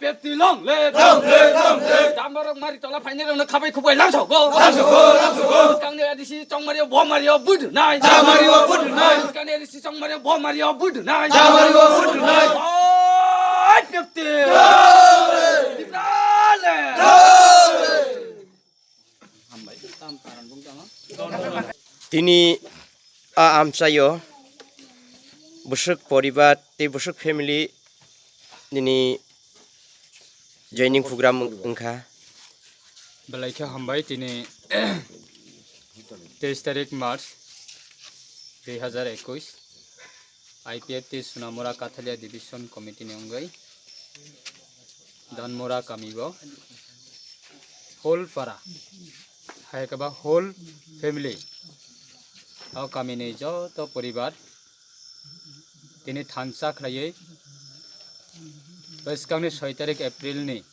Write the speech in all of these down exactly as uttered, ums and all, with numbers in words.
Long live! Long live! Long live! Dambarok mari tola phainai rokno khabai khubai lamsogo. Lamsogo, lamsogo. Skangni A D C chongmario bo mario budunai. Chamario budunai. Skangni A D C chongmario bo mario budunai. Chamario budunai. Oi, Pepti. Long live! Long live! Tini a amchaio bwswk poribar tei bwswk family nini joining program wngkha. Belai khe hambai tini teis tarik March dui hazar ekush. I P F T Sunamura Kathalia Division Committee ni wngwi Danmura kami o whole para, hai khe ba whole family, o kami ni joto poribar tini thansa khlaiwi bwskang ni soi tarik April ni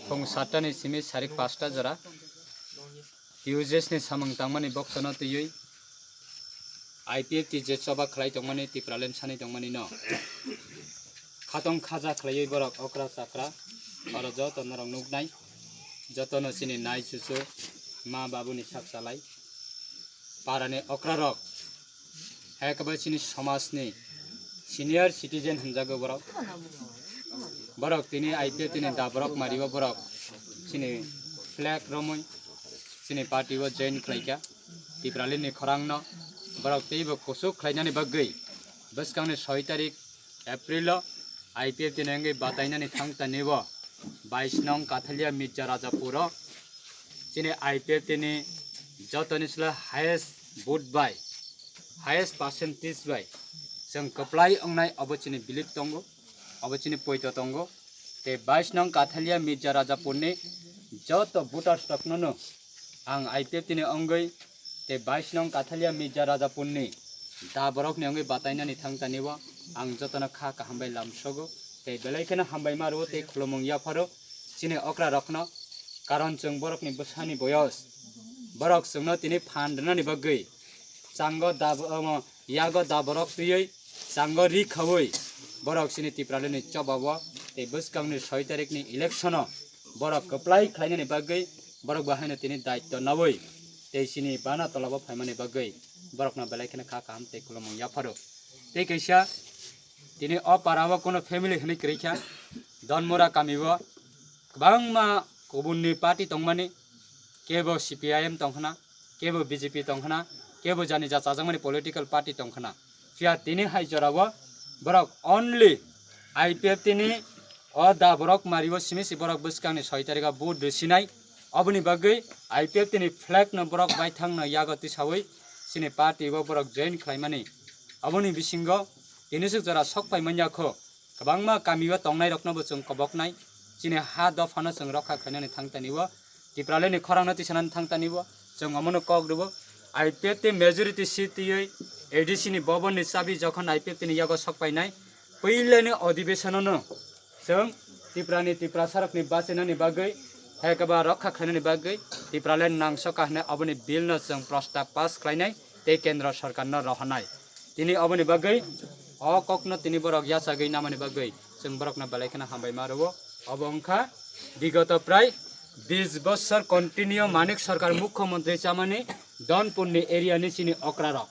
phung satta ni simi sarik pasta jora T U J S ni samung tangmani boktono twiwi I P F T je choba khlai tongmani, Tipraland sani tongmani no khatong khaja khlaiwi borok okra chakra oro joto norok nuknai, jotono chini nai chuchu ma babuni sak chalai parani okrarok, hai khe bo chini somajni senior citizen hwnjago borok. Borok tini I P F T ni da borok mario borok chini flag romwi chini party o join khlaikha. Tipraland ni khorang no borok teibo kuchuk khlainani bagwi bwskang ni soi tarik April o I P F T ni wngwi batainani thang tani o bais nong Kathalia Mirza Rajapur o chini I P F T ni jotoni sle highest vote bai, highest percentage bai chwng kwplai wngnai, obo chini belief tongo, obo chini poito tongo. Tei bais nong Kathalia Mirza Rajapur ni joto voters rok no no ang I P F T ni wngwi tei bais nong Kathalia Mirza Rajapur ni da borok ni wngwi batainani thang tani o ang jotono kha kaham bai lamsogo tei belai kheno hambai ma rwo tei khulumung yapharo chini okra rokno, karon chwng borok ni bwsa ni boyos, borok chwngno tini phan rwnani bagwi chango da, omo, yago da borok twiwi chango ri khawi borok chini Tipraland ni choba o tei bwskang ni soi tarik ni election o borok kwplai khlainani bagwi borok bo haino tini daityo nawi tei chini bana tola o phaimani bagwi borokno belai kheno kha kaham tei khulumung yapharo. Tei kaisa tini o para o kuno family hwnwi kwrwi kha, Donmura kami o kwbangma kubun ni party tongmani, kebo C P I M tongkhna, kebo B J P tongkhna, kebo jani ja chajakmani political party tongkhna. Phiya tini hai jora o borok only I P F T ni o da borok mari o simi si borok bwskang ni soi tarik o vote rwsinai. Oboni bagwi I P F T ni flag no borok baithang no yago tisawi chini party o borok join khlaimani. Oboni bisingo tini swk jora sok pai manya kho. Kwbangma kami o tongnai rokno bo chwng koboknai, chini ha dopha no chwng rokha khlainani thang tani o, Tipraland ni khorang no tisanani thang tani o, chwng omono kok rwo. I P F T majority seat twiwi A D C ni bobon ni chabi jokhon I P F T ni yago sok painai, puilani odibesano no chwng Tiprani Tiprasarokni bachinani bagwi, hai khe ba rokha khlainani bagwi Tipraland nangsoka hwnwi oboni bill no chwng prostab pass khlainai tei kendro sorkar no rohornai. Tini oboni bagwi o kokno tini borok yachagwi namani bagwi chwng borokno belai kheno hambai ma rwo. Obo wngkha bigoto prai bis bosor continue Manik Sarkar mukhyamantri chamani Donpurni area ni chini okrarok.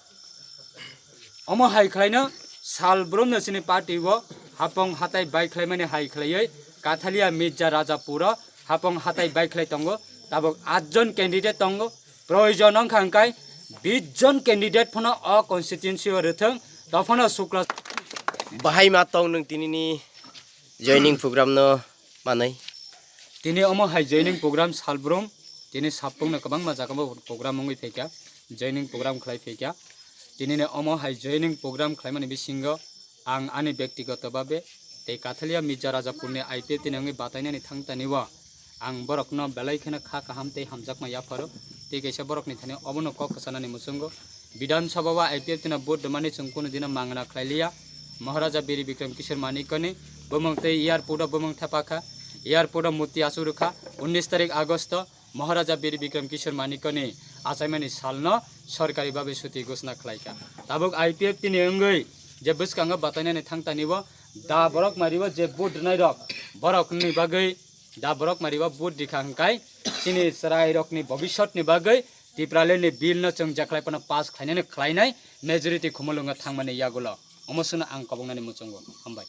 Omo hai khlaino sal brumno chini party o hapong hatai bai khlaimani hai khlaiwi Kathalia Mirza Rajapuro hapong hatai bai khlai tongo. Tabuk atjon candidate tongo. Proyojon wngkha hwnkhe bis jon candidate phano o constituency o rwthwng, tophano sukla. Bahai ma tong nwng tinini joining program no manwi? Tini omo hai joining program salbrum, tini sapungno kwbangma jagao program wngwi phaikha, joining program khlai phaikha. Tinini omo hai joining program khlaimani bisingo ang ani bektigoto babe tei Kathalia Mirza Rajapurni I P F T ni wngwi batainani thang tani o ang borokno belai kheno kha kaham tei hamjakma yapharo. Tei kaisa borokni thani obono kok kwchanani muchungo Bidhan Sabha o I P F T no vote rwmani chwng kunu dino mangna khlai liya. Maharaja Bir Bikram Kishore Manikya ni bumung tei airport o bumung thepakha, airport o murti achuk rwkha. Unnish tarik August o Maharaja Bir Bikram Kishore Manikya ni achaimani salno sorkari babe suti ghosna khlaikha. Tabuk I P F T ni wngwi je bwskango batainani thang tani o da borok mari o je vote rwnai rok, Borokni bagwi da borok mariba vote rikha hwnkhe chini chwrairokni bobisotni bagwi Tipralandni bill no chwng jeklai phano pass khlainani khlainai majority khumulwngo thangmani yagulo. Omo swngno ang kobongnani muchungo. Hambai.